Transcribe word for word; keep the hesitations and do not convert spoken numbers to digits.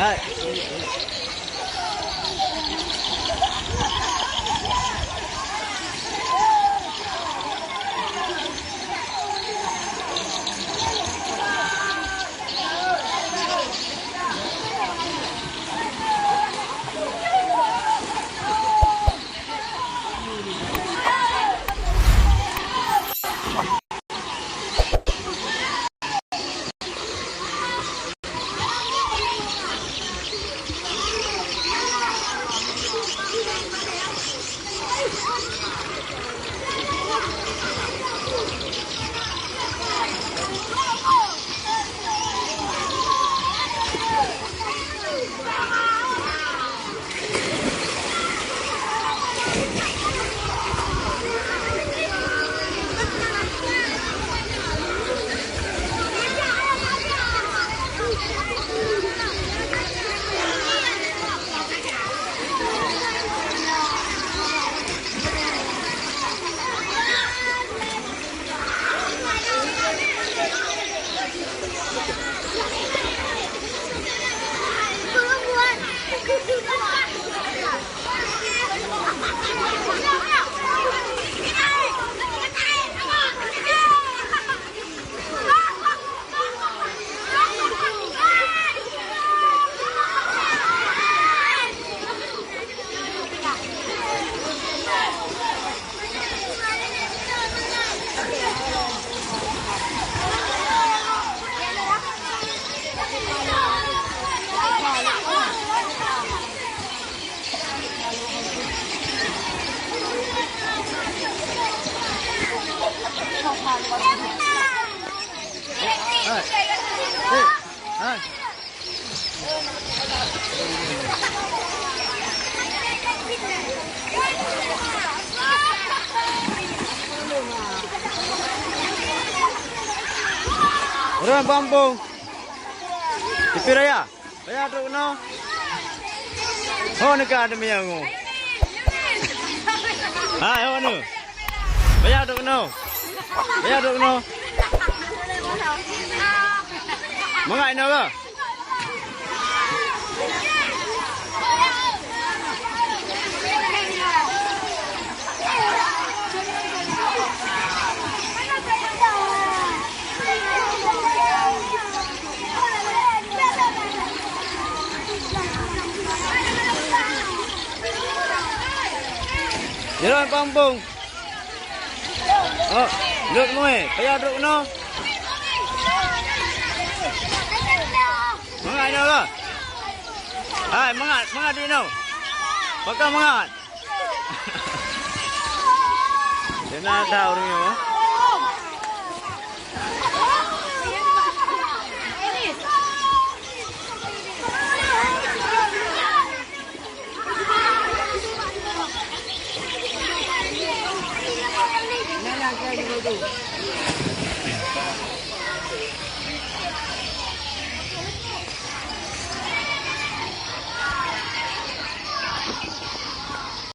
Hai. Ureueng kampung. Tepi raya. Payah trok keunoe. Ho neuka demi angoh. Hai, ho nu. Payah trok keunoe. Payah trok keunoe. Mangat inoe ka? Jalan kampung. Oh, lheueh mué, payah trok keunoe. Mangat inoe lah. Hai, mangat, mangat di inoe. Pakon mangat. Kena tahu ni, oh.